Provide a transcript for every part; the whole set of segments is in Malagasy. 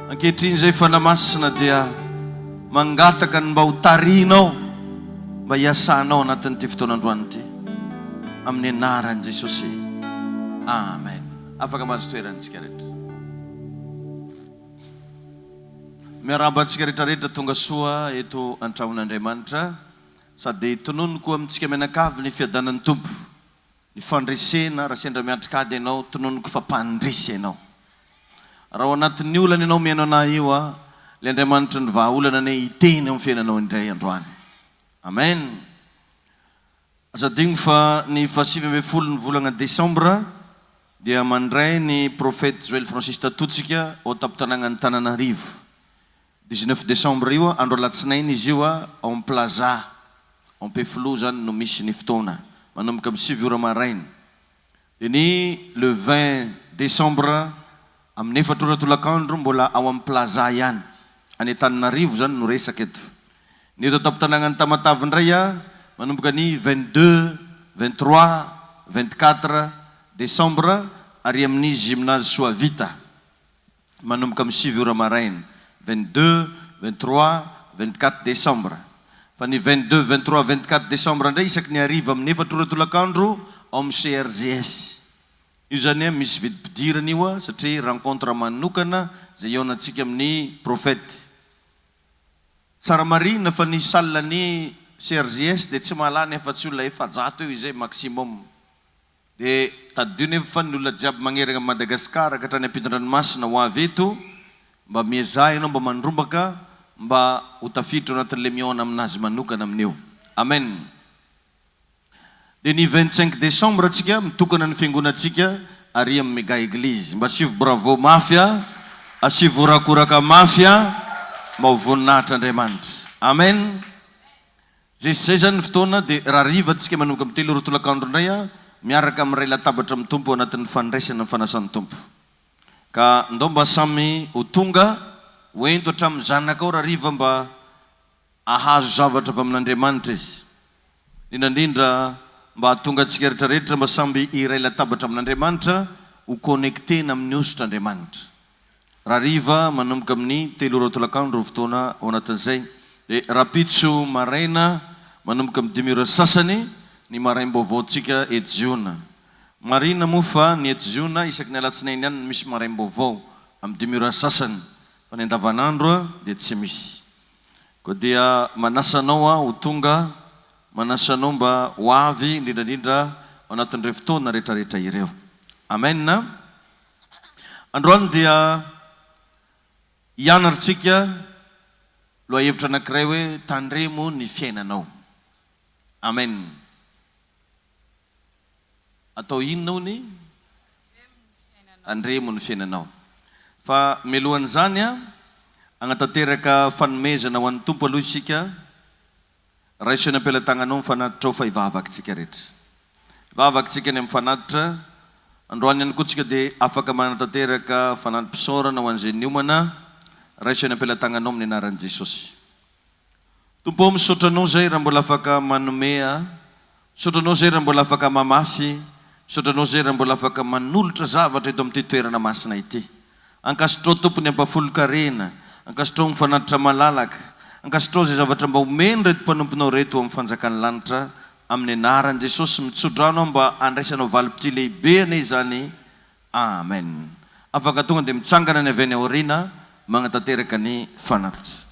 Ankehitriny izay Fanahy Masina dia mangataka ny mba ho tarihinao mba hiasanao anatin'ity fotoana androany ity. Amin'ny anaran'i Jesosy. Amen. Afaka mahazo toerana isika rehetra. Miarahaba antsika rehetra rehetra tonga soa eto an-tranon'Andriamanitra. Sady tononiko amintsika mianakavy ny fiadanan'ny Tompo. Ny fandresena, raha sendra miatrika ady ianao, tononiko fa mpandresy ianao. Raha ao anatin'ny olana ianao mihaino anah io a, ilay Andriamanitry ny vahaolana anie hiteny ao amin'ny fiainanao indray androany. Amen. Aza adino fa ny faha 19 ny volagna desambra dia mandray ny Prophète Joel Francis Tatotsika ao an-tampon-tanàgnan'i Tananarivo. 19 décembre io andro alatsinainy izy io ao amin'ny Plaza ao Ampefiloha izany no misy ny fotoana manomboka amin'ny sivy ora maraina dia ny le 20 décembre amin'ny efatra ora tolakandro mbola ao amin'ny Plaza ihany any Antananarivo izany no resaka eto ny eto an-tampon-tanànan'i Tamatave indray manomboka ny 22, 23, 24 décembre ary amin'ny Gymnase Soavita manomboka amin'ny sivy ora maraina, 22, 23, 24 décembre. Fa ny 22, 23, 24 décembre indray isaky ny hariva amin'ny efatra ora tolakandro ao amin'ny CRGS. Io izany misy vidim-pidirana io satria rencontre manokana izay hihaonantsika amin'ny Prophète. Tsara marihina fa ny salle ny CRGS dia tsy mahalany afa-tsy olona 400 eo izay maximum. Dia tadidio nefa fa ny olona jiaby magneragna an'i Madagascar ka hatrany ampitan-dranomasina ho avy eto, mba miezaha ianao mba mandrombaka mba ho tafiditra ao anatin'ilay mihaona aminazy manokana amin'io. Amen. Dia ny 25 décembre tsika mitokana ny fiangonantsika ary amin'ny Mega Eglise. Mba asivo bravo mafy a, asivo horakoraka mafy a, mba ho voninahitr'Andriamanitra. Amen. Zay sy zay zany ny fotoana dia rahariva tsika manomboka amin'ny telo ora tolakandro indray a, miaraka miray latabatra amin'ny Tompo ao anatin'ny fandraisana ny fanasan'ny Tompo. Ka ndao mba samy ho tonga, ho ento hatramin'ny zanakao rahariva mba ahazo zavatra avy amin'Andriamanitra izy. Indrindra indrindra mba hahatonga antsika rehetra rehetra mba samby hiray latabatra amin'Andriamanitra, ho connecter-na amin'ny hosotr'Andriamanitra. Rahariva manomboka amin'ny telo ora tolakandro ny fotoana ao anatin'izay. Dia rahampitso maraina manomboka amin'ny dimy ora sy sasany ny maraim-baovaontsika eto Ziona. Marihina moa fa ny eto Ziona isaky ny alatsinainy ihany no misy maraim-baovao amin'ny dimy ora sy sasany fa ny andavanandro dia tsy misy. Koa dia manasa anao aho ho tonga, manasa anao mba ho avy indrindra indrindra ao anatin'ireo fotoana rehetrarehetra ireo. Amen. Androany dia hianarintsika lohahevitra anankiray hoe tandremo ny fiainanao. Amen. Atao inona hono? Tandremo ny fiainanao. Fa mialohan'izany, hanatanteraka fanomezana ho an'ny Tompo aloha isika. Raiso eny am-pelatananao ny fanatitrao fa hivavaka isika rehetra. Hivavaka isika ny amin'ny fanatitra. Androany ihany koa tsika dia afaka manatanteraka fanati-pisaorana ho an'izay niomana. Raiso eny am-pelatananao amin'ny anaran'i Jesosy. Tompo ô, misaotra Anao izay raha mbola afaka manome ahy. Misaotra Anao izay raha mbola afaka mamafy. Misaotra Anao izay raha mbola afaka manolotra zavatra eto amin'ity toerana masina ity. Ankasitrao Tompo ny ampahafolon-karena, ankasitrao ny fanatitra malalaka, ankasitrao izay zavatra mba omen'ireto mpanomponao ireto ho amin'ny fanjakan'ny lanitra, amin'ny anaran'i Jesosy, mitsodrano aho mba handraisanao valim-pitia lehibe anie izany, Amen. Afaka tonga dia mitsangana ny avy any aoriana magnatanteraka ny fanatitra.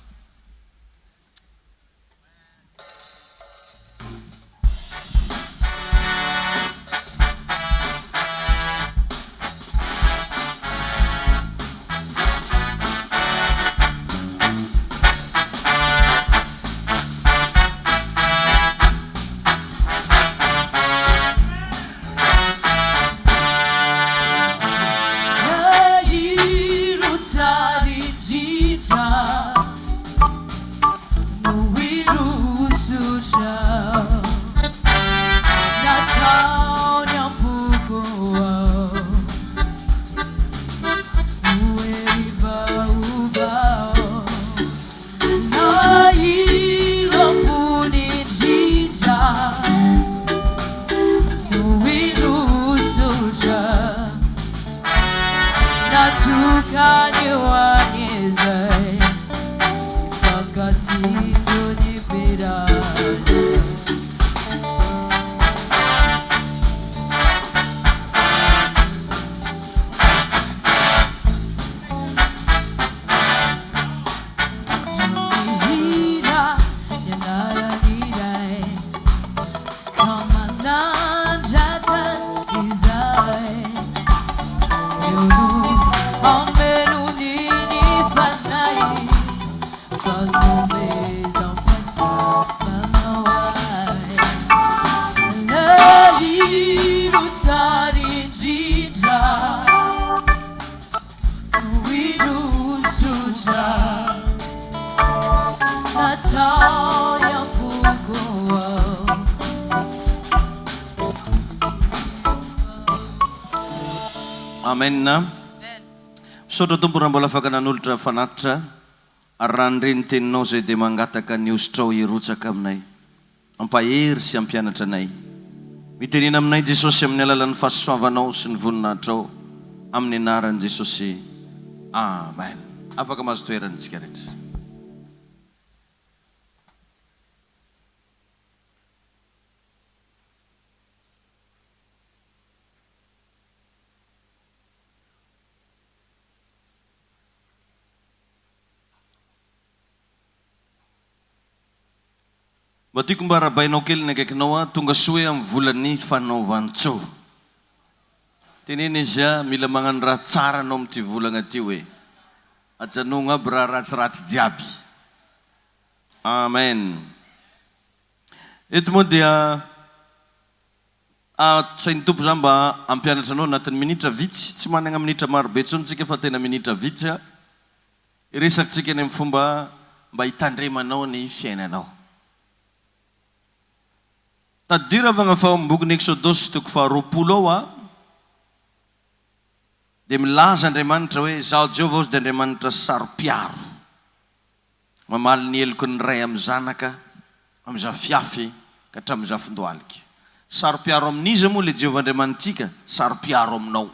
nosotra natao am-poko ao. Amen. Misaotra Tompo raha mbola afaka nanolotra fanatitra ary raha nire ny teninao izay dia mangataka ny hositrao hirotsaka aminay. Hampahery sy hampianatra anay. Mitenena aminay Jesosy amin'ny alalan'ny fahasoavanao sy ny voninahitrao amin'ny anaran'i Jesosy. Amen. Afaka mahazo toerana isika rehetra. Mba tiako mba arahabainao kely ny akaikinao a, tonga soa hoe amin'ny volan'ny fanaovan-tsoa. Teneno izy a, mila magnano raha tsara anao amin'ity volagna ty hoe. Ajanogno aby raha ratsiratsy jiaby. Amen. Eto moa dia asain'ny Tompo za mba hampianatra anao anatin'ny minitra vitsy, tsy managna minitra maro be intsony tsika fa tena minitra vitsy a. Hiresakantsika ny amin'ny fomba mba hitandremanao ny fiainanao. Tadidio ravagna fa ao amin'ny bokin'ny Eksodosy toko faharoapolo ao a, dia milaza Andriamanitra hoe, Izaho Jehovah hozy dia Andriamanitra saro-piaro, mamaly ny heloky ny ray amin'ny zanaka, amin'ny zafiafy ka hatramin'ny zafindohalika. Saro-piaro amin'iza moa ilay Jehovah Andriamanitsika? Saro-piaro aminao.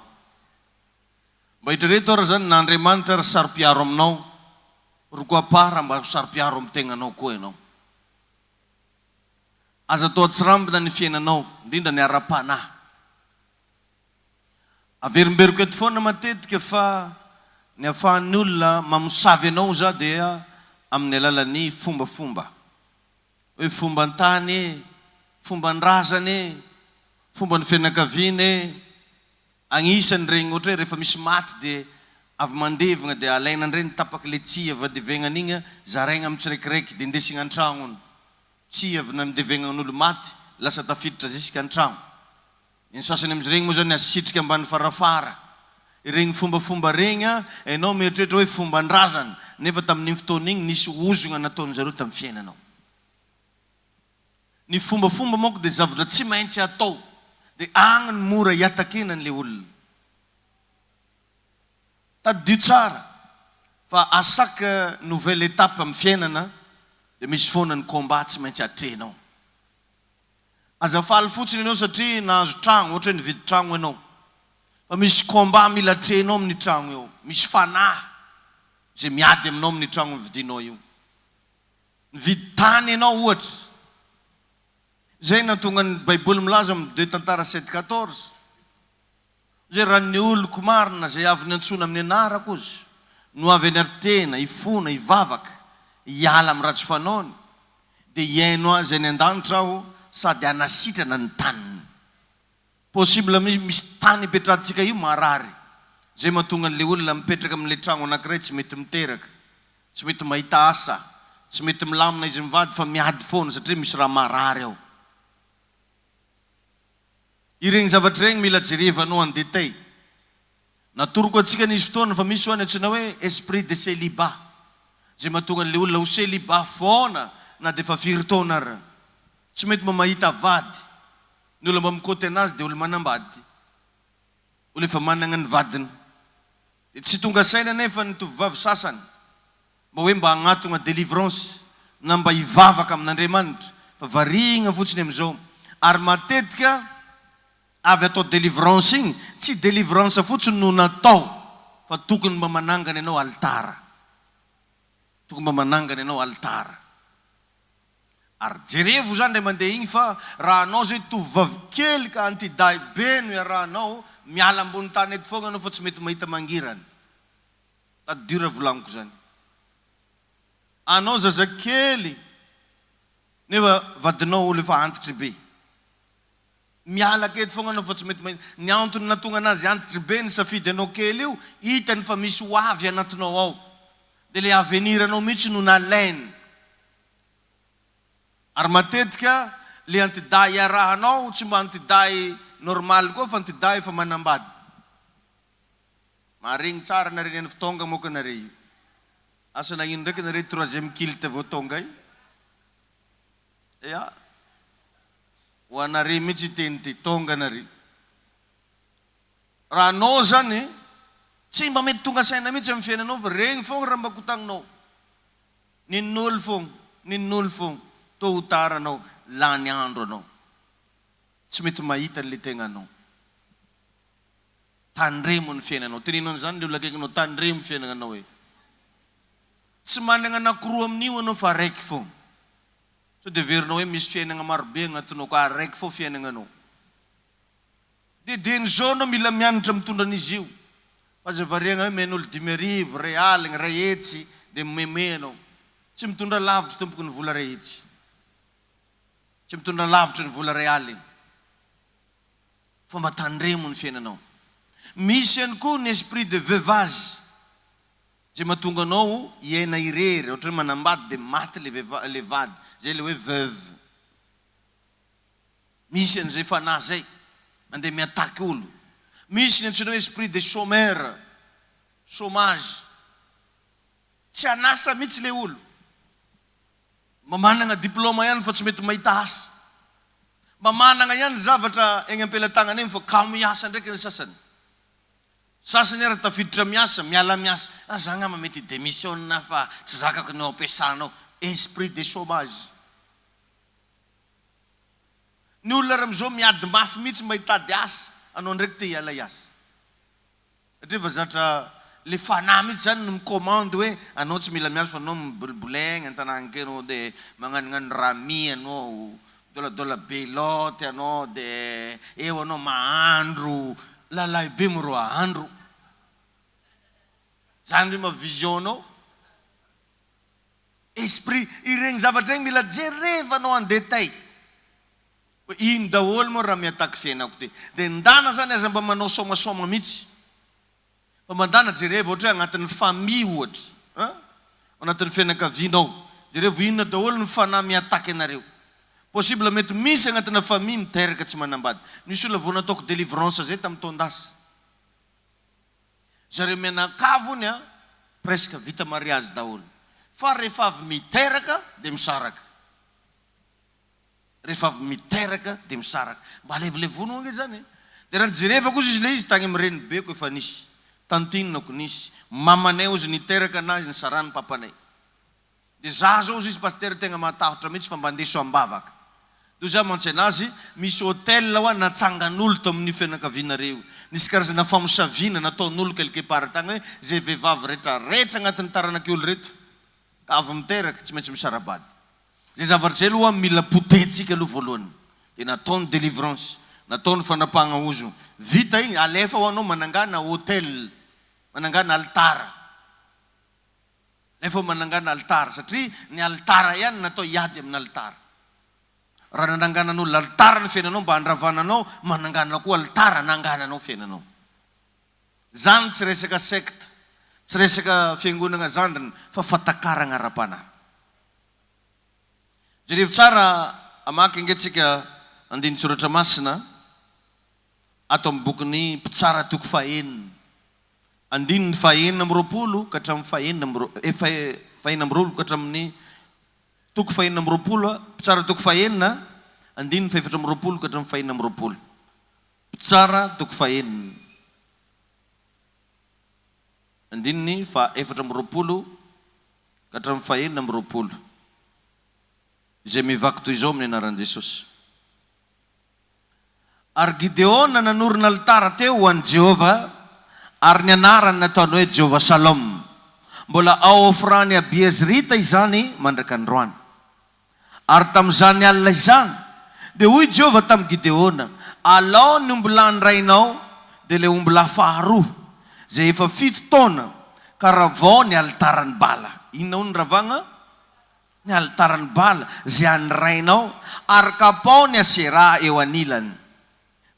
Mba eritrereto ary zany na Andriamanitra ary saro-piaro aminao, pourquoi pas raha mba ho saro-piaro amin'ny tegnanao koa ianao. Aza atao atsirambina ny fiainanao, indrindra ny ara-panahy. Averimberiko eto foana matetika fa ny ahafahan'ny olona mamosavy anao za dia amin'ny alalan'ny fombafomba. Hoe fomban-tany e, fomban-drazana e, fomban'ny fianakaviana e. Agnisany regny ohatra hoe rehefa misy maty de avy mandevigna de alaina ndray ny tapaky le tsihy avy adevegnana igny zaraigna amy tsiraikiraiky de indesigna antragno ny tsihy avy nandevegnan'olo maty lasa tafiditra ziska antragno ny sasany amzy regny moa zany asitrika ambany farafara iregny fombafomba regny a enao mieritreritra hoe fombandrazana nefa tamin'igny fotoana igny nisy ozogna nataonjareo tamy fiainanao. Ny fombafomba manko dia zavatra tsy maintsy atao dia agny no mora hiatakena an'ilay olona. Tadidio tsara fa à chaque nouvelle étape amin'ny fiainana dia misy foana ny combat tsy maintsy atrehinao. Aza faly fotsiny ianao satria nahazo tragno, ohatra hoe nividy tragno ianao. Fa misy combat mila atrehinao amin'ny tragno io, misy fanahy izay miady aminao amin'ny tragno novidinao io. Nividy tany ianao ohatra. Izay nahatonga ny Baiboly milaza amin'ny deux Tantara sept quatorze, Izay raha ny oloko marina izay avy niantsoana amin'ny anarako ozy, no avy hanary-tena, hifona, hivavaka, hiala amin'ny ratsy fanaony, dia hihaino azy any an-danitra Aho sady hanasitrana ny taniny. Possible mihitsy misy tany ipetrahantsika io marary. Izay mahatonga an'ilay olona mipetraka amin'ilay tragno anankiray tsy mety miteraka, tsy mety mahita asa, tsy mety milamina izy mivady fa miady foana satria misy raha marary ao. Ireny zavatra ireny mila jerevanao en détail. Natoroko antsika nisy fotoana fa misy hoa ny antsoina hoe esprit de celibat izay mahatonga an'ilay olona ho celibat foana na dia efa firy taona ara. Tsy mety mba mahita vady. Ny olona mba mikoty anazy dia olo manambady. Olo efa managna ny vadiny. Dia tsy tonga saina anefa ny tovovavy sasany mba hoe mba hagnatogna délivrance na mba hivavaka amin'Andriamanitra fa variagna fotsiny amizao ary matetika avy atao délivrance igny tsy délivrance fotsiny no natao fa tokony mba manangana ianao alitara. Tokony mba manangana ianao alitara. Ary jerevo zany ndray mandeha igny fa raha anao zay tovovavy kely ka antidahy be no iarahanao, miala ambony tany eto foagna anao fa tsy mety mahita mangirana. Tadidio raha volagniko zany. Anao zazakely nefa vadinao olo efa antitry be. Miala kely foagna anao fa tsy mety mahita. Ny antony nahatonga anazy antitry be nisafidy anao kely io, hitany fa misy ho avy anatinao ao. Dia le avenir anao mihitsy no nalainy. Ary matetika le antidahy iarahanao tsy mba antidahy normal koa fa antidahy efa manambady. Maharegny tsara nareo niany fa tonga moka nare io. Asa nagnino ndraiky nare troisième culte vao tonga io. Ya. Ho anare mihitsy ity teny ity, tonga nare. Raha anao zany tsy mba mety tonga saina mihitsy amin'ny fiainanao fa regny fogna raha mba kotagninao. Nin'olo fogna, nin'olo fogna, tôt ou tard anao lany andro anao. Tsy mety mahita an'le tegnanao. Tandremo ny fiainanao. Teneno an'izany le olona akaikinao, tandremo fiainagnanao e. Tsy managna anakiroa amin'io anao fa araiky fogna. Sao dia heverinao hoe misy fiainagna marobe agnatinao ka araiky fô fiainagnanao. Dia dieny izao anao mila mianatra mitondra an'izy io. Fa aza variagna hoe omen'olo 5000, 1000, 100 dia mimeme anao. Tsy mitondra lavitra tompoko ny vola 100. Tsy mitondra lavitra ny vola 1000. Fa mba tandremo ny fiainanao. Misy ihany koa ny esprit de veuvage izay mahatonga anao hiaina irery, ohatra hoe manambady dia maty le veva le vady, izay le hoe veuve. Misy an'izay fanahy izay mandeha mi-attaque olo. Misy ny antsoina hoe esprit de chômeur, chômage. Tsy an'asa mihitsy le olo. Mba managna diplôme ihany fa tsy mety mahita asa. Mba managna ihany zavatra egny ampelatagnana egny fa kamo hiasa ndraiky ny sasany. Sasany ara tafiditra miasa, miala miasa. Ah za angamba mety hi-demissionne fa tsy zakako ny ao ampiasana ao. Esprit de chômage. Ny olona ary amizao miady mafy mihitsy mba hitady asa, anao ndraiky te hiala hiasa. Satria efa zatra le fanahy mihitsy zany no mi-commande hoe anao tsy mila miasa fa anao mibolebolegna an-tanàna akeo anao de magnanognano rami anao, midôladôla belote anao de eo anao mahandro, lalahy be moa rô ahandro. Zany ve mba vision-nao? Esprit, iregny zavatra regny mila jerevanao en détail. Hoe ino daholo moa raha mi-attaque fiainako ty. Dia ndana zany aza mba manao somasoma mihitsy. Fa mba ndana jerevo ohatra hoe agnatin'ny famille ohatra an, ao anatin'ny fianakavianao, jerevo inona daholo ny fanahy mi-attaque anareo. Possible mety misy agnatina famille miteraka tsy manambady. Nisy olona vao nataoko délivrance zay tamin'ny taon-dasa. Zareo mianakavy hono an, presque vita mariage daholo. Fa rehefa avy miteraka dia misaraka. Rehefa avy miteraka dia misaraka. Mba alevolevona ange zany e. Dia raha nijerevako ozy izy le izy tagny amin'ny renibeko efa nisy, tantinako nisy, mamanay ozy niteraka anazy nisarahany papanay. Dia za zao ozy izy pasitera tegna matahotra mihitsy fa mba andeso ambavaka. Dia ozy aho mantsy anazy, misy hotel hoa natsangan'olo tao amin'io fianakavianareo io. Nisy karazana famosaviana nataon'olo quelque part tagny hoe ze vehivavy rehetra rehetra agnatin'ny taranak'i olo reto ka avy miteraka tsy maintsy misara-bady. Zay zavatra zay aloha mila potehintsika aloha voalohany dia natao ny délivrance, natao ny fanapahagna ozona, vita igny alefa ho anao manangana hotel, manangana alitara, alefa manangana alitara satria ny alitara ihany natao hiady amin'ny alitara. Raha nananganan'olona alitara ny fiainanao mba handravana anao, manangana koa alitara hanangananao fiainanao. Zany tsy resaka secte, tsy resaka fiangonagna zandriny fa fatakaragna ara-panahy. Jerevo tsara hamaky ange tsika andinin-tsoratra masina ato amin'ny bokin'ny Mpitsara toko fahenina, andininy faha-26 ka hatramin'ny fahenina amby roa, eh, faha-26 ka hatramin'ny toko faha-26, Mpitsara toko fahenina, andininy faha-24 ka hatramin'ny faha-26. Mpitsara toko fahenina, andininy faha-24 ka hatramin'ny faha-26, izay mivaky toy izao amin'ny anaran'i Jesosy. Ary Gideona nanorina alitara teo ho an'i Jehovah, ary ny anarany nataony hoe Jehovah-Shalom. Mbola ao Ofran'i Abiezrita izany mandraka androany. Ary tamin'izany alina izany, dia hoy Jehovah tamin'i Gideona, Alao ny ombilahin-drainao, dia ilay ombilahy faharoa, izay efa fito taona, ka ravao ny alitaran'i Bala. Inona hono ny ravagna? Ny alitaran'i Bala, izay an'ny rainao, ary kapao ny Aseraha eo anilany.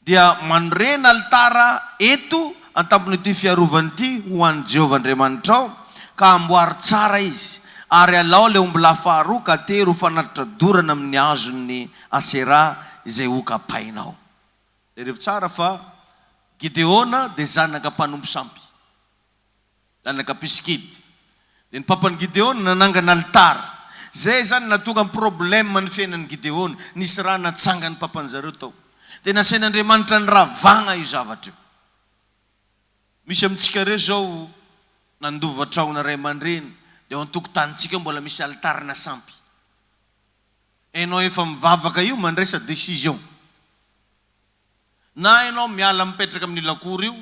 Dia manorena alitara eto an-tampon'ity fiarovana ity ho an'i Jehovah Andriamanitrao, ka amboary tsara izy. Ary alao ilay ombilahy faharoa ka atero ho fanatitra dorana amin'ny hazon'ny Aseraha izay hokapainao. Jerevo tsara fa Gideona dia zanaka mpanompo sampy. Zanaka mpisikidy. Dia ny papan'i Gideona nanangana alitara. Zay zany nahatonga ny problème ny fiainan'i Gideona. Nisy raha natsangan'ny papan'zareo tao. Dia nasain'Andriamanitra niravagna io zavatra io. Misy amintsika reo zao nandova trahona ray aman-dreny dia ao an-tokotanintsika ao mbola misy alitara-na sampy. Enao efa mivavaka io mandraisa décision. Na enao miala mipetraka amin'io lakoro io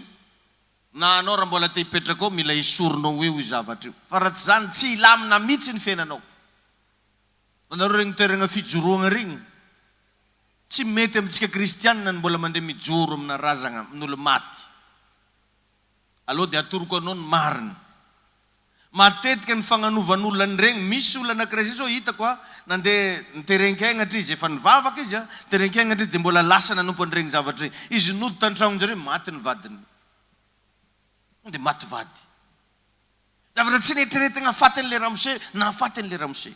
na anao raha mbola te hipetraka ao mila esorinao eo io zavatra io fa raha tsy zany tsy hilamina mitsy ny fiainanao. Anareo regny toeragna fijoroagna regny tsy mety amintsika kristianina ny mbola mandeha mijoro amina razagna amin'olo maty. Aleo dia atoroko anao ny marina. Matetika ny fagnanovan'olona an'iregny, misy olona anakiray zay zao hitako a, nandeha niterenkegnatra izy, efa nivavaka izy a, niterenkegnatra izy dia mbola lasa nanompo an'iregny zavatra regny. Izy nody tan-tragnonjareo maty ny vadiny. Tonga dia maty vady. Zavatra tsy neritreretigna fatin'ilay ramose, nahafaty an'ilay ramose.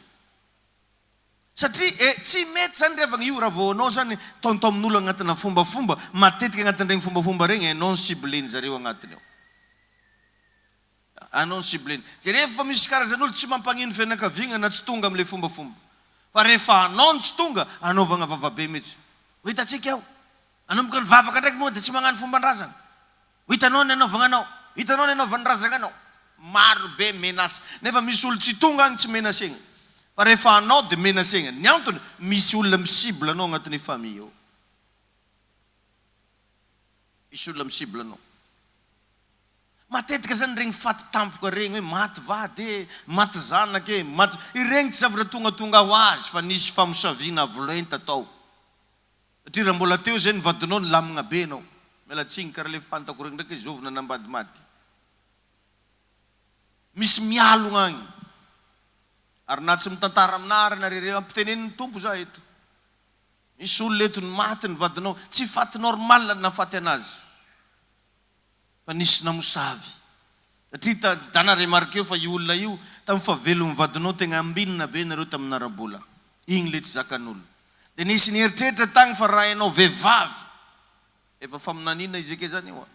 Satria e, tsy mety zany ry havagna io raha vao anao zany taontaomin'olo agnatina fombafomba, matetika agnatin'iregny fombafomba regny enao no ciblé-njareo agnatiny ao. Anao no ciblé-ny. Jerevo fa misy karazan'olo tsy mampagnino fianakaviagna na tsy tonga amle fombafomba. Fa rehefa anao no tsy tonga, anaovagna vavabe mihitsy. Ho hitantsika eo. Hanomboka ny vavaka ndraiky moa dia tsy magnano fomban-drazagna. Ho hitanao ny anaovagna anao. Ho hitanao ny anaovan'ny razagna anao. Maro be menace. Nefa misy olo tsy tonga agny tsy menacegna. Fa rehefa anao dia menacegna. Ny antony, misy olona mi-cible anao agnatin'ny famille ao. Misy olona mi-cible anao. Matetika zany regny faty tampoka regny hoe maty vady e, maty zanaka e, maty, ireny tsy zavatra tongatonga ho azy fa nisy famosaviana avo lenta tao. Satria raha mbola teo zay ny vadinao nilamigna be enao. Miala tsiny karaha le fantako regny ndraiky zovy nanambady maty. Misy mialogna agny. Ary na tsy mitantara aminah ary nareo reo, ampitenenin'ny Tompo za eto. Misy olona eto ny maty ny vadinao, tsy faty normal ny nahafaty anazy. Fa nisy namosavy. Satria ta, dana remarqueo fa io olona io, tamin'ny fahavelon'ny vadinao tegna ambinina be nareo tamin'ny ara-bola. Igny le tsy zakan'olo. Dia nisy nieritreritra tagny fa raha enao vehivavy, efa faminaniana izy eke zany io a.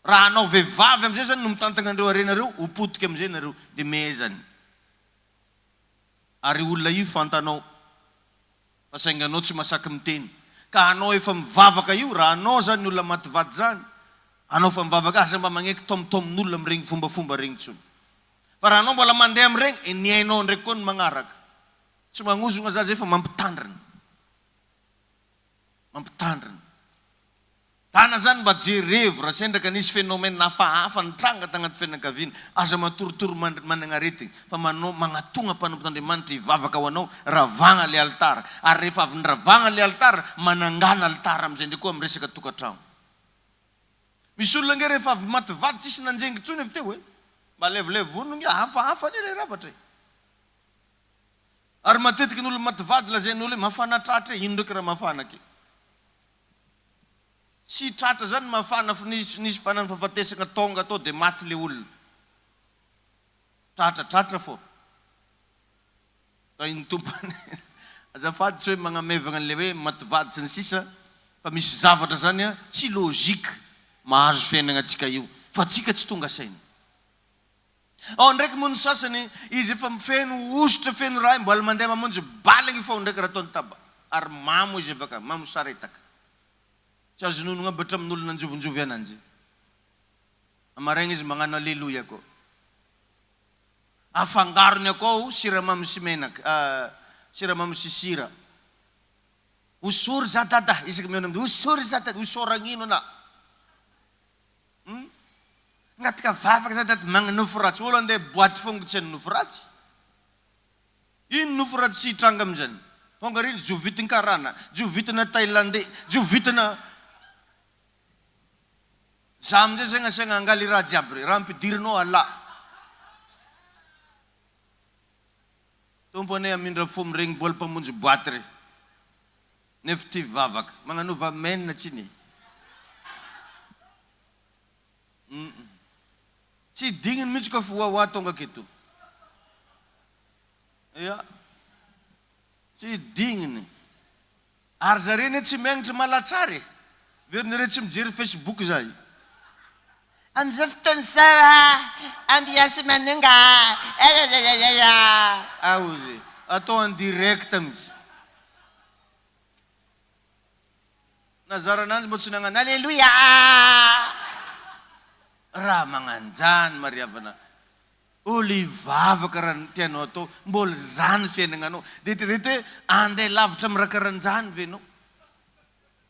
Raha anao vehivavy amizay zany no mitantagna an'ireo harena reo, ho potika amizay nareo. Dia mehezany. Ary io olona io fantanao. Fa saingy anao tsy masaky miteny. Ka anao efa mivavaka io, raha anao zany ny olona maty vady zany, anao efa mivavaka, aza mba magneky taomitaomin'olona amin'regny fombafomba regny tsony. Fa raha anao mbola mandeha amin'regny, eh ny ainao ndraiky koa no magnaraka. Tsy magnozogna za zay fa mampitandrina. Mampitandrina. Tana zany mba jerevo raha sendra ka nisy phénomène hafahafa nitranga tagnaty fianakaviana, aza matoritory managna aretigny fa manao magnatogna mpanompon'Andriamanitra hivavaka ho anao, ravagna le alitara, ary rehefa avy niravagna le alitara, manangana alitara amizay ndray koa am resaka tokatragno. Misy olona nge rehefa avy maty vady tsisy nanjengy tsony avy teo e! Mba alevolevy vono nge hafahafa anie le ravatra e! Ary matetiky ny olo maty vady lazain'olo hoe mafana tratra e, ino ndraiky raha mafana ke? Tsy tratra zany mafana fa nisy nisy fanany fahafatesagna tônga tao de maty le olona. Tratra tratra fô. Tahin'ny Tompo anie. Azafady tsy hoe magnamevagna an'le hoe maty vady sy ny sisa fa misy zavatra zany an tsy logique mahazo fiainagnantsika io fa tsika tsy tonga saina. Ao ndraiky moa ny sasany izy efa feno hosotra feno raha mbola mandeha mamonjy bala igny fao ndraiky raha ataony taba ary mamo izy avaka mamo saretaka tsy azo inono aby hatramin'olo nanjovonjovy ananjy amaraigny izy magnano aleloia koa afangarony akao siramamy sy menaka siramamy sy sira hosory za dada isaky mihaona amindreo hosory za dada hosoragnino anah Hum. Mangataka vavaka za dady magnonofy ratsy. Olo andeha boite fogna tsy hanonofy ratsy. Ino nofy ratsy tsy hitranga amizany. Tonga ary jovitin-karana, jovitina thailandais, jovitina. Za amizay zegny asiagna angaly raha jiaby re. Raha ampidirinao Allah. Tompo anie hamindra fo amin'iregny mbola mpamonjy boite re. Nefa tia vavaka. Magnanova amen tsiny e. Humm. Tsy digniny mihitsy koa fa wawa tonga aketo. Ya. Tsy digniny. Ary zare anie tsy megnatra malatsara e. Verinareo tsy mijery facebook zahay. Amin'izao fotoana izao a, ambiance manonga a, elelelelele a, ozy atao en direct mihitsy. Nazara ananjy mbô tsy nagnano Aleloia a! Raha magnanjany mariavana olo hivavaka raha ny tianao atao mbôla zany fiainagnanao de eritrereto hoe andeha lavitra am raha karanjany ve enao?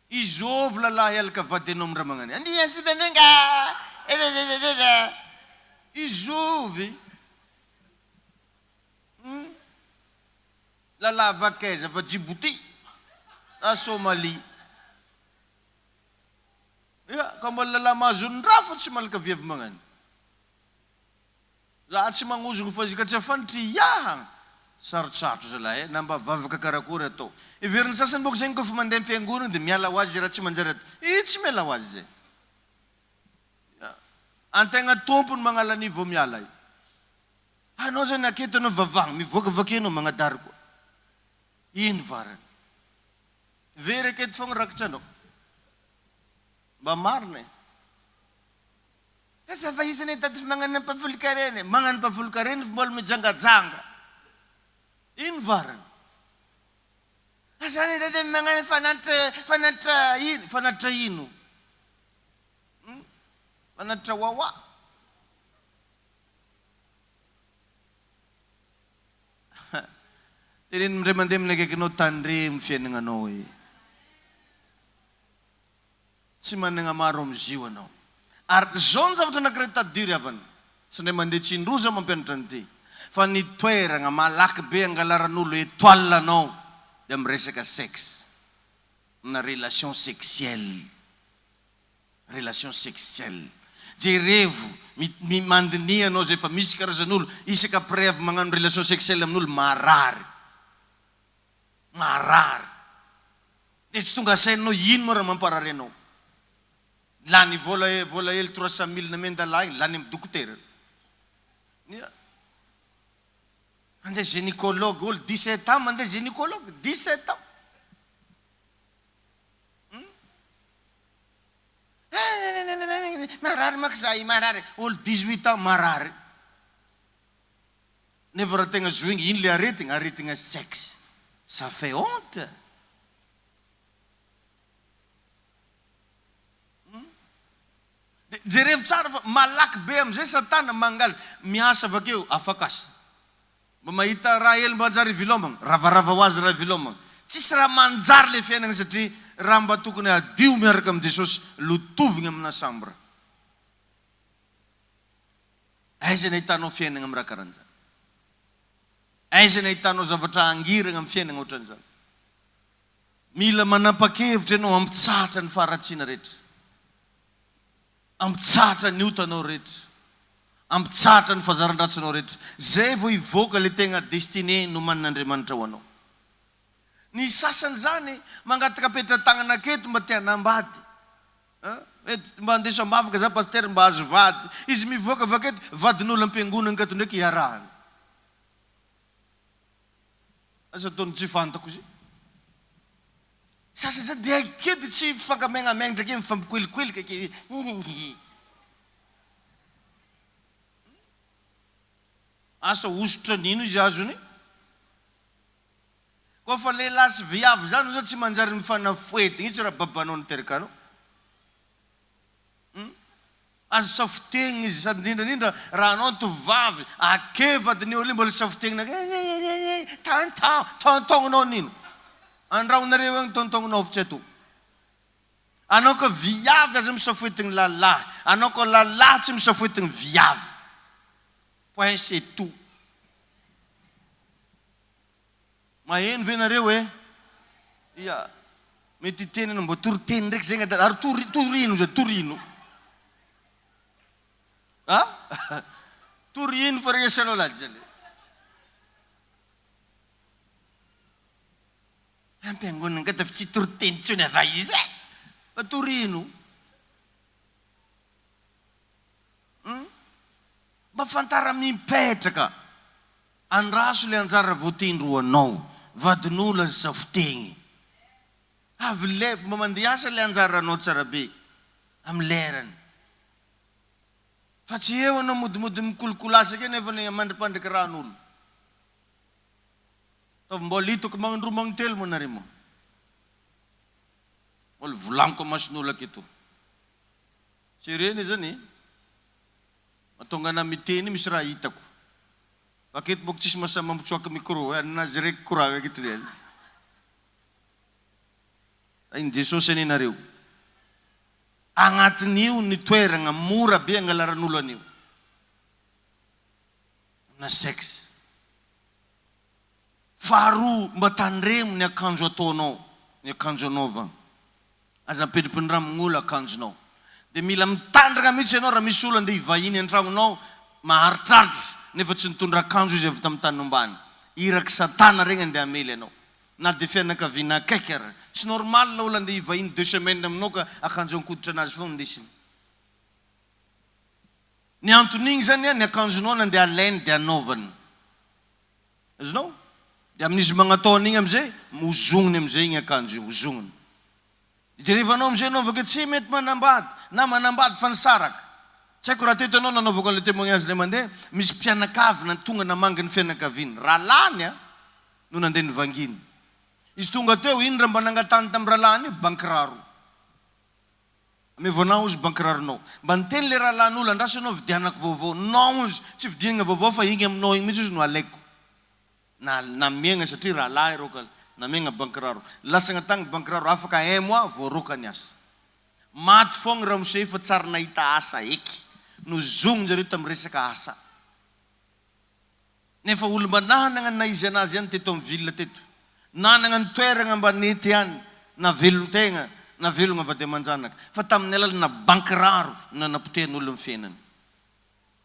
Izôvy lalahy alika vady anao am raha magnany andiany sy benenga a! Elelelelele Izôvy hum Lalahy vakaiza fa Djibouti sa Somalie? Ia, ka mbola lalahy mahazo ny raha fa tsy malaka viavy magnany. Za tsy magnozogno fa izy ka tsy afanitry iah! Sarotsarotra zalahy eh, na mba vavaka karakory atao. Heverin'ny sasany bôka zegny kôfa mandeha am-piangonana de miala ho azy raha tsy manjary atao. Io tsy miala ho azy zay. Ia, antegna tompony magnala an'io vao miala io. Anao zany aketo anao vavahagna, mivoaka avy akeo anao magnadary koa. Ino varany? Very aketo fogna rakitra anao. Mba marina e. Asa fa iza anie tady fa magnano ampahafolon-karena e. Magnano ampahafolon-karena fa mbola mijangajanga. Ino varany? Asa anie tady magnano fanatitra, fanatitra ino, fanatitra ino? Hum? Fanatitra wawa? Teneno indray mandeha amin'ny akaikinao tandremo fiainagnanao e. Tsy managna maro amizio anao. Ary zao ny zavatra anakiray tadidio ry havana, tsy indray mandeha tsy indroa zaho mampianatra an'ity, fa ny toeragna malaky be angalaran'olo etoile anao dia amin'ny resaka sexe, amina relation sexuelle. Relation sexuelle. Jerevo, mi, mi, mandiniha anao zay fa misy karazan'olo isaka après avy magnano relation sexuelle amin'olo marary. Marary. Dia tsy tonga sainao ino moa raha mamparary anao. Lany vola vola hely 300 mille nomen-dalahy iny, lany amin'ny dokotera. Ny Mandeha gynécologue, olo 17 ans mandeha gynécologue, 17 ans. Hum. Marary manko za io, marary. Olo 18 ans marary. Nefa raha tegna zohigny, ino le aretigna? Aretigna sexe. Ça fait honte. Hum. De jerevo tsara fa malaky be amizay satana mangaly miasa avakeo afak'asa. Mba mahita raha hely manjary ivilomagna, ravarava ho azy raha ivilomagna. Tsisy raha manjary le fiainagna satria raha mba tokony hadio miaraka amin'i Jesosy lotovigny amina chambre. Aiza ny ahitanao fiainagna amin'ny raha karan'izany? Aiza ny ahitanao zavatra hangiragna amin'ny fiainagna ohatran'izany? Mila manapa-kevitra ianao hampitsahatra ny faharatsiana rehetra. Hampitsahatra ny otanao rehetra. Hampitsahatra ny fahazaran-dratsinao rehetra. Zay vao hivoaka ilay tegna destinée nomanin'Andriamanitra ho anao. Ny sasany zany mangataka petra-tagnana aketo mba te hanambady. An! Mety mba andeso am-bavaka za pasitera mba azo vady. Izy mivoaka avy aketo, vadin'olo am-piangonana aketo ndraiky iarahany. Asa ataony tsy fantako izy. Sasany zany dia akeo dia tsy mifankamegnamegna ndraiky mifampikoelikoelika ake hihihihi. Asa hosotra n'ino izy azony. Koa fa lehilahy sy viavy zany zao tsy manjary mifanafoety mihitsy raha babanao niteraka anao. Hum. Azo safotegna izy sady indrindra indrindra raha anao tovovavy ake vadin'io aloha mbola safotegna ake tonton tonton-nao nino andrahonareo agny tonton-nao fa tsy ato. Anao ka viavy aza misafoetigny lalahy, anao ka lalahy tsy misafoetigny viavy. Point c'est tout. Maheno ve nareo eh? Ia. Mety hiteny anao mba toriteny ndraiky zegny dada ary tory torino zay torino. A? Torino fa resy anao lahy zany. Ampiangonana nga fa tsy toriteny tsony ava izy eh! Fa torino. Hum? Mba fantara mipetraka. Andraso le anjara voatendry ho anao, vadin'olo aza safotegny. Avy lef mba mandiasa le anjaranao tsara be am lerany. Fa tsy eo anao modimody mikolokolasy ake nefa ny mandripandriky ran'olo. Ataovy mbola hitako magnindroa magnintelo moa nareo moa. Mbola volagniko amason'olo aketo. Sérieux anie zany e. Mahatonga anah miteny misy raha hitako. Fa aketo boko tsisy masahy mampitsoaka micro e, aninazy raiky koragna aketo le. Tahin'i Jesosy anie nareo. Agnatin'io ny toeragna mora be angalaran'olo an'io. Amina sexe. Faharoa mba tandremo ny akanjo ataonao, ny akanjo anaovagna. Aza ampidipindramign' olo akanjonao. Dia mila mitandrina mihitsy ianao raha misy olo andeha hivahiny an-tragnonao maharitraritra nefa tsy nitondra akanjo izy avy tamin'ny tany nombany. Irak'i satana regny andeha hamely anao. Na dia fianakaviana akaiky ara. Tsy normal olo andeha hivahiny deux semaines aminao ka akanjo an-koditra anazy foana indesiny. Ny anton'igny zany an, ny akanjonao no andeha alainy dia anaovany. Azonao? Dia amin'izy magnatao an'igny amizay, ozogniny amizay igny akanjo io, ozogniny. Jerevanao amizay anao avakeo tsy mety manambady, na manambady fa nisaraka. Tsy haiko raha teto ianao nanaovako an'ilay témoignage indray mandeha, misy mpianakavy na tonga namangy ny fianakaviany, rahalahiny an, no nandeha nivanginy. Izy tonga teo, ino raha mba nangatahany tamin'ny rahalahiny io? Bankiraro. Amevo anah ozy bankiraronao. Mba niteny le rahalahin'olo andraso ianao vidianako vaovao. Non ozy, tsy vidiagna vaovao fa igny aminao igny mihitsy ozy no alaiko. Na namiagna satria rahalahy reo ka namiagna bankiraro. Lasagna tagny bankiraro afaka un mois voaroaka niasa. Maty fogna ramose io fa tsary nahita asa eky. Nozognin-jareo tam resaka asa. Nefa olo mba nanagna ny naha-izy anazy ihany teto am ville teto. Nanagna ny toeragna mba nety ihany, navelon-tegna, navelogna vady aman-janaka. Fa tamin'ny alalana bankiraro no nanapotehan'olo ny fiainany.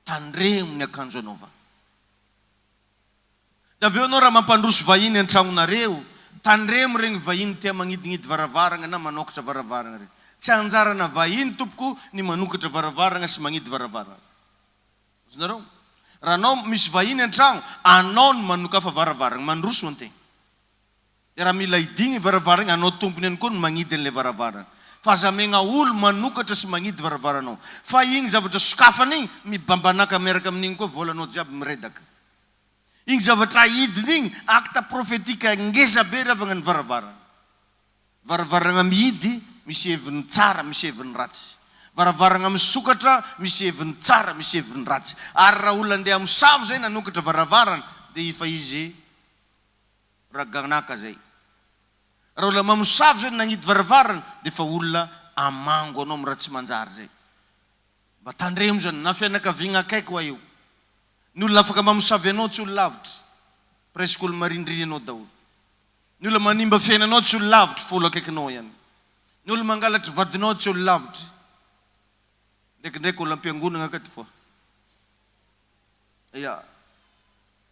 Tandremo ny akanjo anaovana. Dia avy eo anao raha mampandroso vahiny an-tragnonareo, tandremo regny vahiny tia magnidignidy varavaragna na manokatra varavaragna regny. Tsy anjarana vahiny tompoko ny manokatra varavaragna sy magnidy varavaragna. Azonareo? Raha anao misy vahiny an-tragno, anao no manokafa varavaragna, mandroso antegna. Dia raha mila hidigny varavaragna, anao tompony ihany koa no magnidy an'ilay varavaragna. Fa aza amegna olo manokatra sy magnidy varavaranao. Fa igny zavatra sokafana igny, mibambanaka miaraka amin'igny koa vôlanao jiaby miredaka. Igny zavatra ahidiny igny, acte prophétique ngeza be ry havagna ny varavaragna. Varavarana mihidy, misy heviny tsara, misy heviny ratsy. Varavarana misokatra, misy heviny tsara, misy heviny ratsy. Ary raha olona andeha hamosavy izay nanokatra varavarana, dia efa izy raganaka izay. Raha olona mamosavy izay nagnidy varavarana, dia efa olona hamango anao amin'ny raha tsy manjary izay. Mba tandremo izany, na fianakaviagna akaiky hoa io. Ny olona afaka mamosavy anao tsy olo lavitra, presque olo marindriny anao daholo. Ny olona manimba fiainanao tsy olo lavitry fa olo akaikinao ihany. Ny olo mangalatry vadinao tsy olo lavitry. Ndraikindraiky olo ampiangonagna akaty foa. Ya.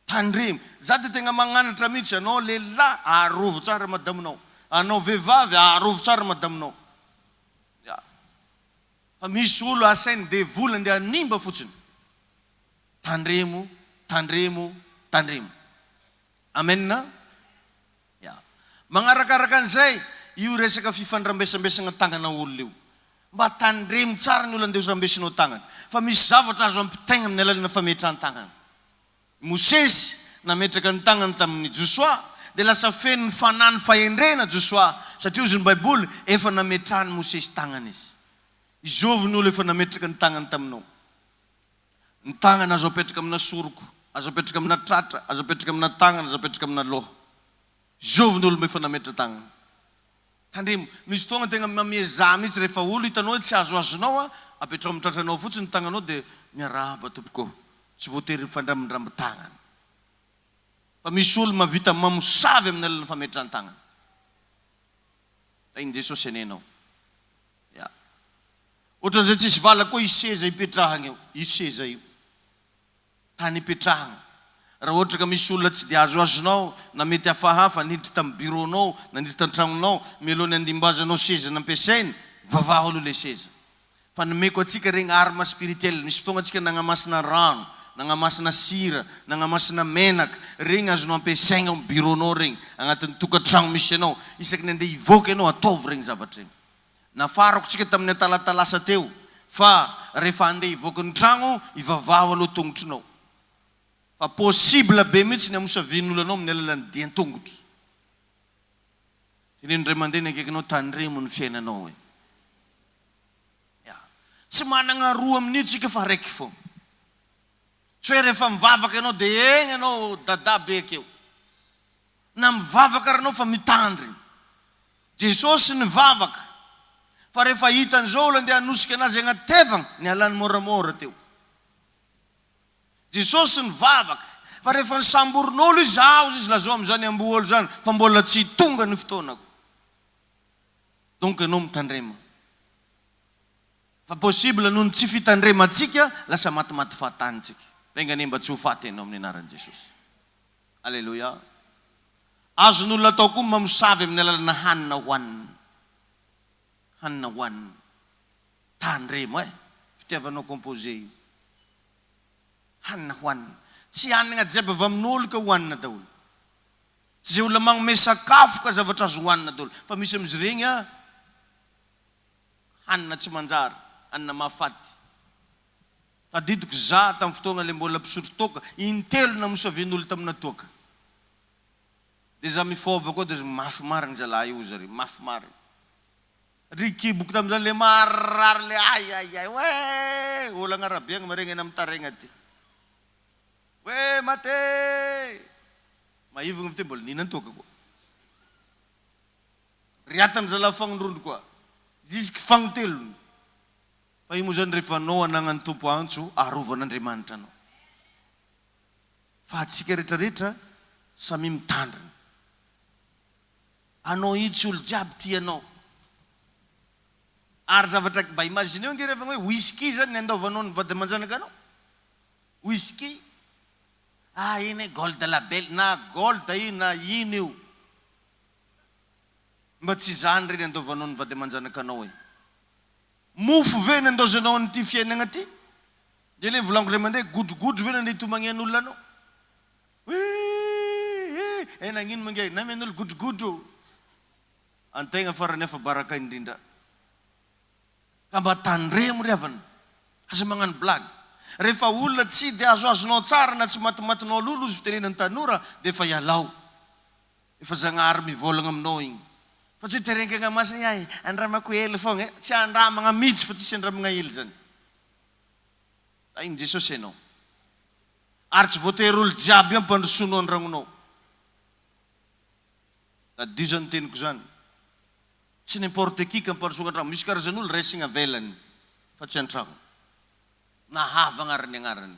Tandremo. Za de tegna magnanatra mihitsy anao lehilahy arovy tsara madaminao. Anao vehivavy arovy tsara madaminao. Ya. Fa misy olo asainy devoly andeha hanimba fotsiny. Tandremo, tandremo, tandremo. Amen a! Ya. Magnarakaraka an'izay, io resaka fifandrambesambesagna tagnana olona io. Mba tandremo tsara ny olona andeha horambesinao tagnana. Fa misy zavatra azo ampitaigna amin'ny alalan'ny fametrahan-tagnana. I Mosesy nametraka ny tagnany tamin'i Josoa, dia lasa feno ny fanahy ny fahendrena Josoa, satria hozy ny Baiboly, efa nametrahan'i Mosesy tagnana izy. Izovy ny olona efa nametraka ny tagnany taminao? Ny tagnana azo apetraka amina soroko, azo apetraka amina tratra, azo apetraka amina tagnana, azo apetraka amina loha. Zovy ny olona efa nametra tagnana. Tandremo, misy fotoagna tegna mamiezaha mihitsy rehefa olo hitanao hoe tsy azoazonao a, apetraho amin'ny tratranao fotsiny ny tagnanao dia miarahaba tompoko ô. Tsy voatery mifandrambindramby tagnana. Fa misy olo mahavita mamosavy amin'ny alalan'ny fametran-tagnana. Tahin'i Jesosy anie ianao. Ya. Ohatran'izay tsisy vala koa io seza ipetrahagna io, io seza io. Tany ipetrahagna. Raha ohatra ka misy olona tsy dia azoazonao na mety hafahafa niditra tamin'ny bureau-nao na niditra tan-tragnonao, mialoha ny handimbazanao seza nampiasainy, vavaho aloha ilay seza. Fa nomeko antsika regny arme spirituelle. Misy fotoagna antsika nagnamasina rano, nagnamasina sira, nagnamasina menaka, regny azonao ampiasaigna ao amin'ny bureau-nao regny, agnatin'ny tokantragno misy anao. Isaky ny andeha hivoaka ianao, ataovy regny zavatra regny. Nafarako tsika tamin'ny atalata lasa teo fa. rehefa handeha hivoaka ny tragno, ivavaho aloha tongotrinao. Fa possible be mihitsy ny hamosavian'olo anao amin'ny alalan'ny dian-tongotra. Teneno indray mandeha ny akaikinao tandremo ny fiainanao e. Ya. Tsy managna roa amin'io tsika fa raiky fô. Tsy hoe rehefa mivavaka ianao dia egny ianao dada be akeo. Na mivavaka ary ianao fa mitandrina. Jesosy nivavaka fa rehefa hitan'izao olo andeha hanosika anazy agnaty tevagna, nialany moramora teo. Jesosy nivavaka fa rehefa nisamborin'olo izy, aoza izy lazao amin'izany amboa olo zany fa mbola tsy tonga ny fotoanako. Donc ianao mitandrema. Fa possible noho ny tsy fitandremantsika lasa matimaty fahatany tsika. Enga anie mba tsy ho faty ianao amin'ny anaran'i Jesosy. Aleloia. Azon'olona atao koa ny mamosavy amin'ny alalana hanina hohanina. Hanina hohanina. Tandremo eh. Fitiavanao composé io. Hanina hohanina. Tsy hanina jiaby avy amin'olo ka hohanina daholo. Tsy izay olona magnome sakafo ka zavatra azo hohanina daholo. Fa misy amin'izy iregny ah, hanina tsy manjary, hanina mahafaty. Tadidiko za tam fotoagna le mbola mpisotro toaka, intelo namosavian'olo tamina toaka. De za mifôva koa de mafy marigny zalahy io hoy zare, mafy marigny. Ry kiboko tamzany le marary le ay ay ay oe olo agnarabe agny maregny anah mitaregna aty. Oe mate! Maivagna avy teo mbola nihinan-toaka koa. Riatany zalahy fagnondrondro koa. Jusque fagnitelony. Fa io moa zany rehefa anao anagnan'ny Tompo antso arovan'Andriamanitra anao. Fa atsika rehetra rehetra samia mitandrina. Anao io tsy olo jiaby tia anao. Ary zavatra mba imagineo nge refa hoe whisky zany ny andaovanao ny vady aman-janakanao. Whisky. Ah iny e gold label na gold io na ino io. Mba tsy izany re ny andaovanao ny vady aman-janakanao e. Mofo ve ny andaozanao an'ity fiainagna ty? Ndre le volaniko ndray mandeha, godrogodro ve ny andeha hitomagnian'olona anao? Huiiiii eh nagnino ma nge namian'olo godrogodro? Antegna farany afa-baraka indrindra. Ka mba tandremo ry havana. Aza magnano blague. Rehefa olona tsy dia azoazonao tsara na tsy matimatinao lolo ozy fitenenan'ny tanora dia efa ialao. Efa Zagnahary mivôlagna aminao igny. Fa tsy hoe terenkagna masina hay andramako hely fogna e. Tsy andramagna mihitsy fa tsisy andramagna hely zany. Tahin'i Jesosy ianao. Ary tsy voatery olo jiaby ampandrosoanao andragnonao. Tadidio zany teniko zany. Tsy n'importe qui ka ampandrosoagna antragno. Misy karazan'olo raisigna avelany fa tsy antragno. Na havagna ary ny agnarany.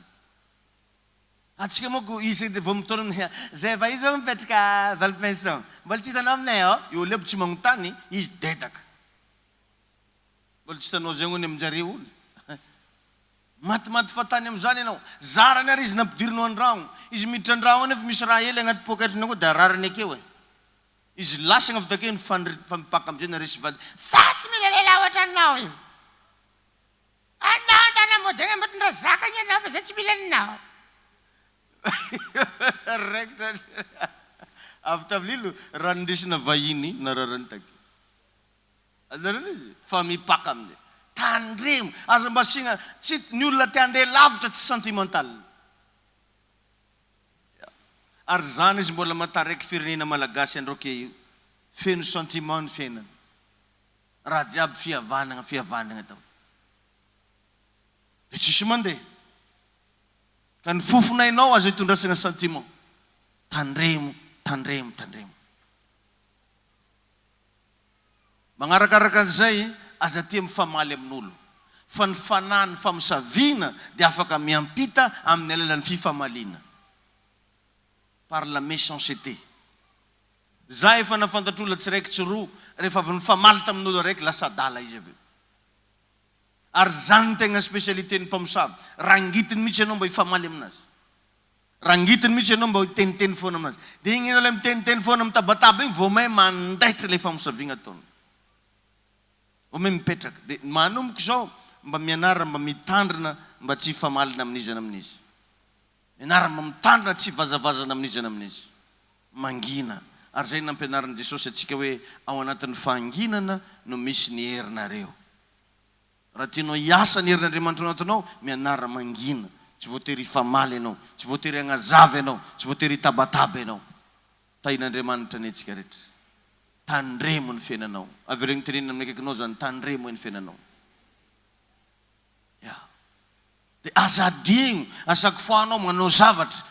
Antsika manko isaky de vao mitaona aminay zay vahiny zao mipetraka Valpinson mbola tsy hitanao aminay ao. Io olo aby tsy magnontany izy dedaka. Mbola tsy hitanao zegny hono aminjareo olo. Matimaty fahatany amizany ianao. Zarany ary izy nampidirinao andragno. Izy miditra andragno ao nefa misy raha hely agnaty poketrany akao de arariny akeo e. Izy lasagna avy takeo fa mipaka amizay nareo sy vady. Za tsy mila lehilahy ohatranao io. Anao andana mody agny Ambatondrazaka agny ianao fa zay tsy mila anao. Raikitra avy tamin'ilo raha nindesina vahiny nararany takeo. Azonareo ilay izy? Fa mipaka amin'izay. Tandremo! Aza mba asiana, tsy, ny olona te handeha lavitra tsy sentimental. Ya. Ary izany izy mbola mataraiky firenena malagasy androke io. Feno sentiment ny fiainana. Raha jiaby fihavanagna, fihavanagna daholo. Dia tsisy mandeha. Ka ny fofonainao aza itondrasagna sentiment. Tandremo, tandremo, tandremo. Magnarakaraka an'izay, aza tia mifamaly amin'olo. Fa ny fanahy ny famosaviana dia afaka miampita amin'ny alalan'ny fifamaliana. Par la méchanceté. Za efa nafantatr'olona tsy raiky tsy roa, rehefa avy nifamaly tamin'olo araiky, lasa adala izy avy eo. Ary zany no tegna spécialité-n'ny mpamosavy. Rangitiny mihitsy ianao mba hifamaly aminazy. Rangitiny mihitsy ianao mba hiteniteny foana aminazy. Dia igny ianao ilay miteniteny foana mitabataba igny vao may mandaitra ilay famosaviagna ataony. Vao may mipetraka. Dia manomboka izao mba mianara mba mitandrina mba tsy hifamalina amin'iza na amin'iza. Mianara mba mitandrina tsy hivazavazana amin'iza na amin'iza. Mangina. Ary izay no nampianarin'i Jesosy antsika hoe ao anatin'ny fahanginana no misy ny herinareo. Raha tianao hiasa ny herin'Andriamanitra ao anatinao, mianara mangina. Tsy voatery hifamaly ianao, tsy voatery hagnazava ianao, tsy voatery hitabataba ianao. Tahin'Andriamanitra anie tsika rehetra. Tandremo ny fiainanao. Avereno tenenina amin'ny akaikinao izany, tandremo hoe ny fiainanao. Ya. Dia aza adino, à chaque fois anao manao zavatra,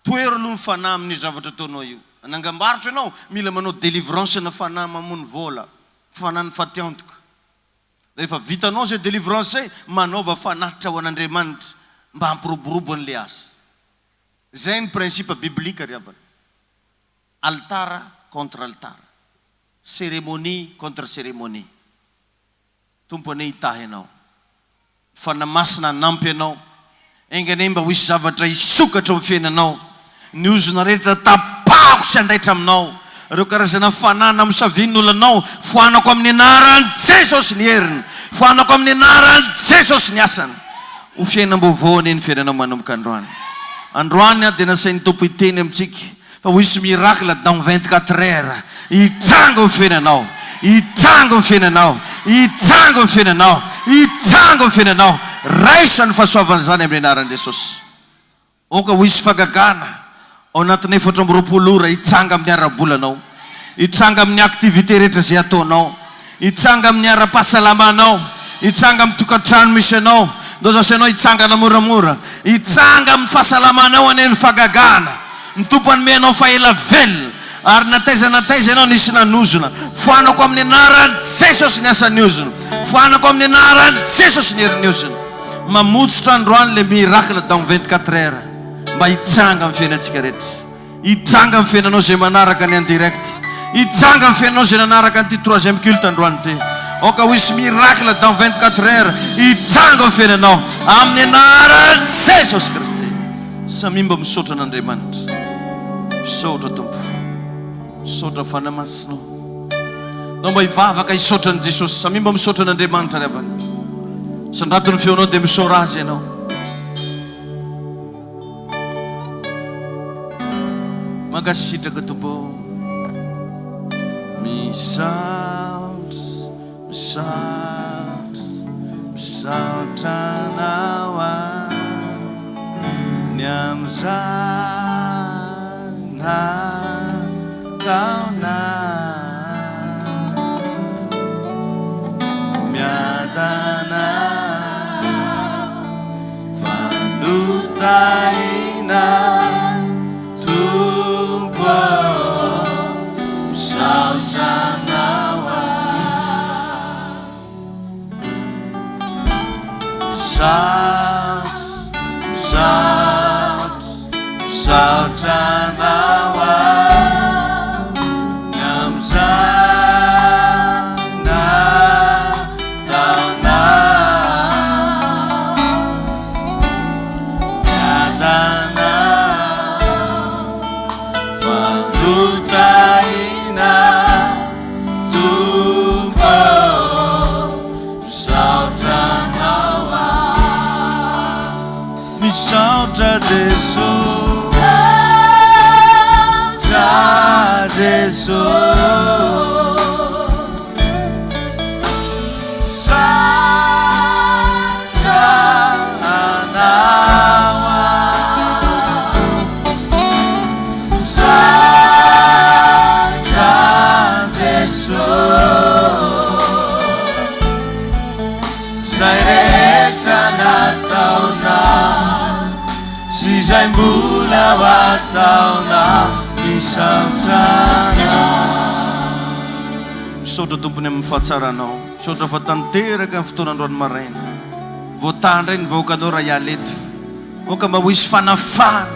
tohero aloha ny fanahy amin'io zavatra ataonao io. Hanangam-barotra ianao, mila manao délivrance-na fanahy mamono vola, fanahin'ny fatiantoka. Rehefa vitanao izay délivrance izay, manaova fanatitra ho an'Andriamanitra mba hampiroborobo an'ilay asa. Izay ny principe biblique ry havana. Alitara contre alitara. Cérémonie contre cérémonie. Tompo anie hitahy anao. Fanahy Masina hanampy anao. Enga anie mba ho hisy zavatra hisokatra ao amin'ny fiainanao. Ny ozona rehetra tapahako tsy handaitra aminao. Ireo karazana fanahy namosavian'ny olanao, foanako amin'ny anaran'i Jesosy ny heriny. Foanako amin'ny anaran'i Jesosy ny asany. Ho fiainam-baovao anie ny fiainanao manomboka androany. Androany aho dia nasain'ny Tompo hiteny amintsika. Fa ho hisy miracle dans 24 heures hitranga ny fiainanao, hitranga ny fiainanao, hitranga ny fiainanao, hitranga ny fiainanao. Raisa ny fahasoavan'izany amin'ny anaran'i Jesosy. Aoka ho hisy fagagana ao anatin'ny 24 ora hitranga amin'ny ara-bolanao, hitranga amin'ny activité rehetra izay ataonao. Hitranga amin'ny ara-pahasalamanao, hitranga amin'ny tokantrano misy anao, ndao zaso ianao hitsangana moramora, hitranga amin'ny fahasalamanao anie ny fagagana, ny Tompo hanome anao fahela velona, ary na taiza na taiza ianao nisy nanozona, foanako amin'ny anaran'i Jesosy ny asan'ny ozona, foanako amin'ny anaran'i Jesosy ny herin'ny ozona. Mamotsotra androany le miracle dans 24 heures mba hitranga amin'ny fiainantsika rehetra. Hitranga ny fiainanao izay manaraka ny en direct. Hitranga ny fiainanao izay nanaraka an'ity troisième culte androany ity. Aoka ho hisy miracle dans 24 heures hitranga ny fiainanao amin'ny anaran'i Jesosy Kristy. Samia mba misaotra an'Andriamanitra. Misaotra Tompo. Misaotra Fanahy Masina o. Ndao mba hivavaka hisaotra an'i Jesosy. Samia mba misaotra an'Andriamanitra ry havana. Sandrato ny feonao dia misaora Azy ianao. Mankasitraka Tompo ô. Misaotra, misaotra, misaotra Anao aho ny amin'izany nataonao. Miadana. Fa notahina Tompo ô, misaotra Anao aho. Misaotra, misaotra, misaotra Anao aho ny amin'izany Misaotra Jeso Misaotra Jeso Saotra anao aho. Saotra Jeso. Zay rehetra nataonao sy izay mbola ho ataonao misaotra anao. Misaotra Tompony amin'ny fahatsaranao. Misaotra fa tanteraka ny fotoana androany maraina. Voataha indray ny vahoakanao raha hiala eto. Aoka mba ho hisy fanafahana,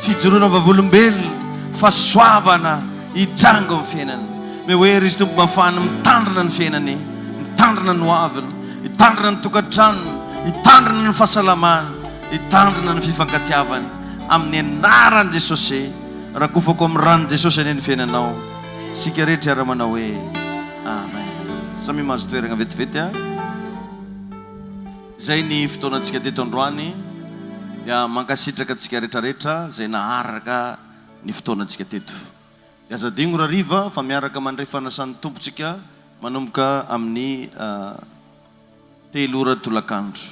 fijoroana vavolombelona, fahasoavana hitranga ao amin'ny fiainany. Omeo hery izy Tompo mba hahafahany mitandrina ny fiainany, mitandrina ny hoaviny, hitandrina ny tokantranony, hitandrina ny fahasalamany, hitandrina ny fifankatiavany. Amin'ny anaran'i Jesosy, rakofako amin'ny ran'i Jesosy anie ny fiainanao. Isika rehetra hiara-manao hoe Amen. Samia mahazo toeragna vetivety a. Izay ny fotoanantsika teto androany. Dia mankasitraka antsika rehetrarehetra izay naharaka ny fotoanantsika teto. Dia aza adino rahariva fa miaraka mandray fanasan'ny Tompo tsika manomboka amin'ny. Telo ora tolakandro.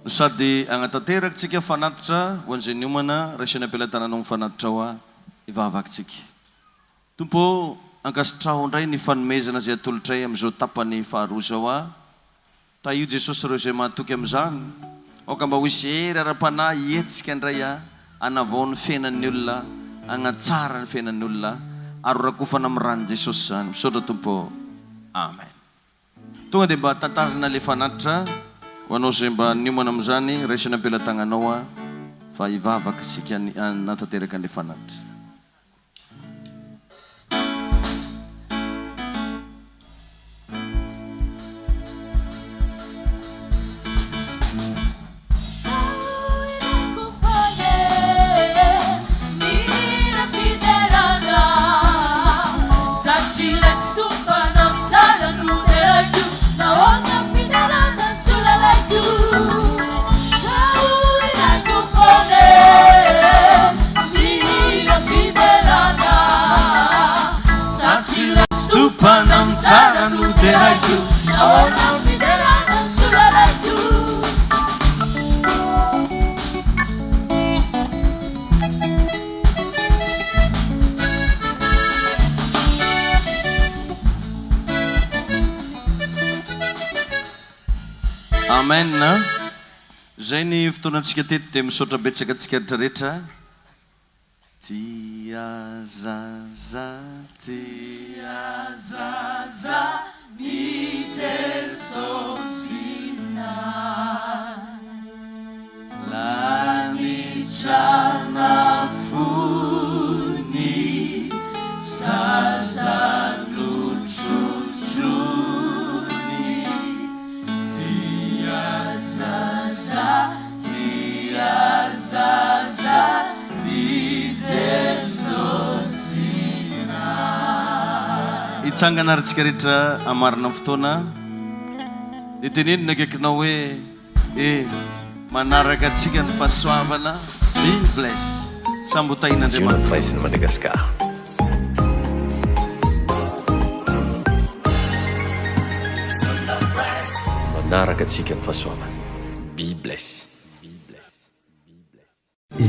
No sady hagnatanteraka tsika fanatitra ho an'izay niomana, raisina am-pelatananao ny fanatitra ao hivavaka tsika. Tompo ô, ankasitraho indray ny fanomezana izay atolotray amin'izao tapany faharoa izao a. Tahio Jesosy ireo izay mahatoky amin'izany. Aoka mba ho hisy hery ara-panahy hihetsika indray a, hanavao ny fiainan'ny olona, hagnatsara ny fiainan'ny olona, ary ho rakofana amin'ny ran'i Jesosy izany. Misaotra Tompo ô. Amen. Tonga dia mba tantazana le fanatitra ho anao izay mba niomana amin'izany, raisina am-pelatagnanao a, fa hivavaka isika hanatanteraka an'le fanatitra. Amen Zay ny fotoanantsika teto dia misaotra betsaka antsika retraretra. Tia zaza tia zaza ny Jesosy nay. Lanitra nafony zaza notrotrony Tia zaza tia zaza ny Jesosy nay. Hitsangana ary tsika rehetra hamarana ny fotoana. Dia teneno ny akaikinao hoe. E! Manaraka antsika ny fahasoavana. Be bless. Samy ho tahin'Andriamanitra daholo. Madagascar. Manaraka antsika ny fahasoavana. Be bless.